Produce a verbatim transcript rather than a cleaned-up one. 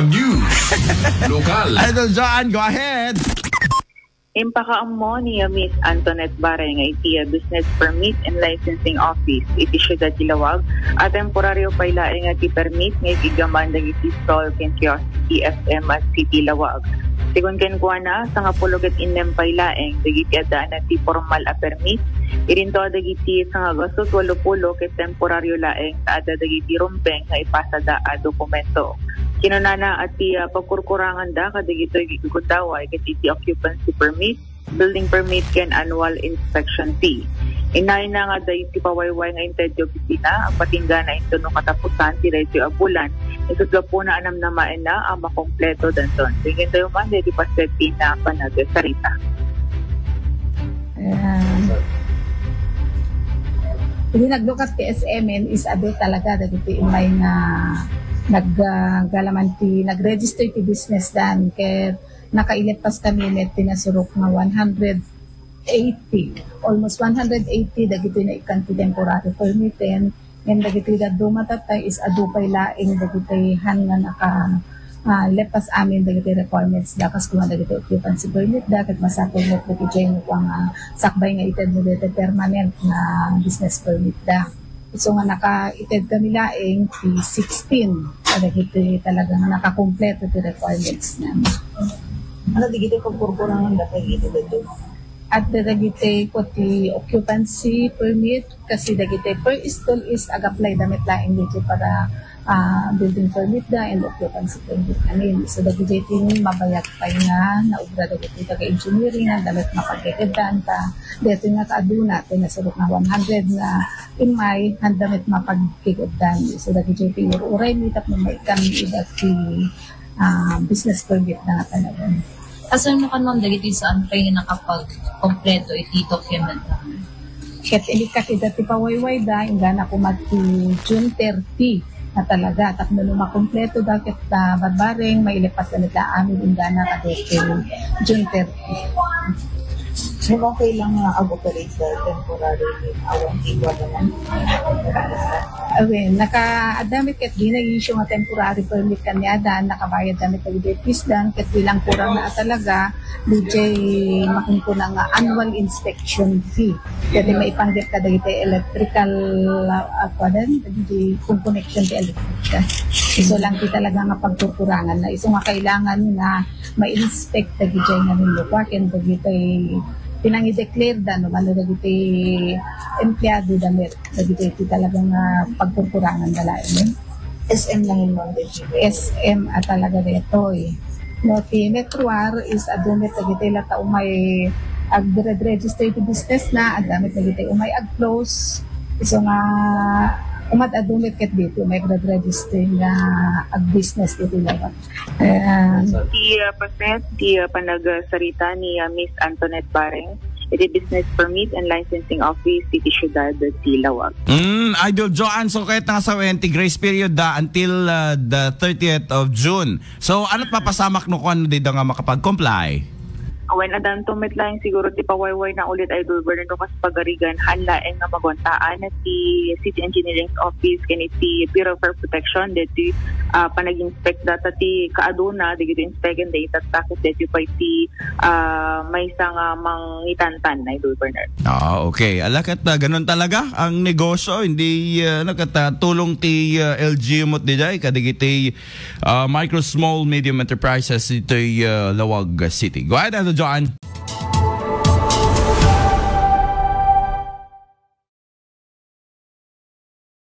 News. Lokal. Idol John, go ahead. Impakaammo ni Miss Antoinette Bareng iti Business Permit and Licensing Office iti Siudad ti Laoag a temporario pay laeng ti permit nga igiggaman dagiti stall ken kiosk iti S M at City Laoag. Sigun kenkuana, sangapulo ket innem pay laeng dagiti addaan ti pormal a permit, idinto dagiti sangagasut walupulo ket temporario laeng ta adda dagiti rumbeng nga ipasada a dokumento. Kinunana a ti, ah, pagkurkuranganda kadagitoy gundaway ket iti occupancy permit, building permit ken annual inspection fee. Inayna nga adda iti pawayway nga inted ti opisina, agpatinggana inton no katapusan ti daytoy a bulan, isut' gapuna a namnamaenna a makompleto danton. Denggen tayo man daytoy paset ti na panagsarita. Ah, iti naglukat ti S M is adu talaga dagiti immay nga nag-, ah, galaman ti nag-register ti business dan ket nakailippas kami met ti nasurok nga one hundred eighty, almost one hundred eighty dagiti naikkan ti temporary permit, ngem dagiti dadduma tatta is adu pay laeng dagiti han nga naka, ah, lepas amin dagiti requirements da, kas kuma dagiti occupancy permit da, ket masapul met dagiti nga sakbay nga ited mo dagiti permanent nga business permit da. So nga nakaited kami laeng ti sixteen kadagiti talaga nga nakakompleto ti requirements na. Ano dagiti pagkurkurangan da kadagiti dadduma? At dagiti ko ti occupancy permit, kasi dagiti per stall is ag-apply da met laeng dito para, ah, building permit da and occupancy permit amin. So dagiti ti mabayag pay nga naubra dagiti taga engineering, handa met mapagkikiddan ta dito nga kaaduna ti nasurok nga one hundred nga immay, handa met mapagkikiddan. So dagiti ti ur-uray mi tapno maikkan ida ti, ah, business permit na nga talaga. Kasano kano dagiti saan pay nakapagkompleto iti document na? Ket inikkat ida ti pawayway da, inggana kuma ti June thirty na talaga. Tapno no makompleto da ket, ah, barbareng, mailipas da met amin inggana kadagiti June thirty. No, okay lang nga ag-operate sa temporary awan iwa naman. Awen, naka-, adda met ket di nag-issue nga temporary permit kaniada, nakabayad da met dagiti fees dan, ket bilang kurang na talaga, D J makunkuna nga annual inspection fee. Ket maipanggep kadagiti electrical, ah, kuan, dagiti connection ti electric. Isu lang ti talaga nga pagkurkurangan na. Isu nga kailangan nga ma-inspect dagiti nga lugar ken dagiti pinangi-declare da no mano dagiti empleyado da met dagiti ti talaga nga pagkurkurangan da laeng. S M lang yun, ma'am, dagiti. S M a talaga detoy. No, ti Metro War is adu met dagiti latta umay ag-register ti business na, adda met dagiti umay ag-close. Isu nga umad adu met ket dito, umay ag-register nga ag-business dito labat. Ayan. Ti, ah, paset, ti, ah, panagsarita ni, ah, Miss Antoinette Bareng, iti Business Permit and Licensing Office, iti Siudad ti Laoag. Mm, Idol Joanne, so ket nga sawen ti grace period da until, ah, the thirtieth of June. So, ano't mapasamak no kuan dida nga makapag-comply? Awen, adanto met laeng siguro ti pawayway na ulit, Idol Bernardo, kas pagarigan, han laeng nga maguntaan ti City Engineering Office ken iti Bureau of Fire Protection, deti, ah, panag-inspect data ti kaaduna, dagiti inspect and data takot deti pay ti, ah, maysa nga mangitantan, Idol Bernard. Ah, okay. Ala, ket, ah, ganun talaga ang negosyo, hindi, ah, ano, ket, ah, tulong ti, ah, L G U mo dijay, kadagiti, ah, micro, small, medium enterprises itoy, ah, Laoag City. Go ahead, Idol Joanne.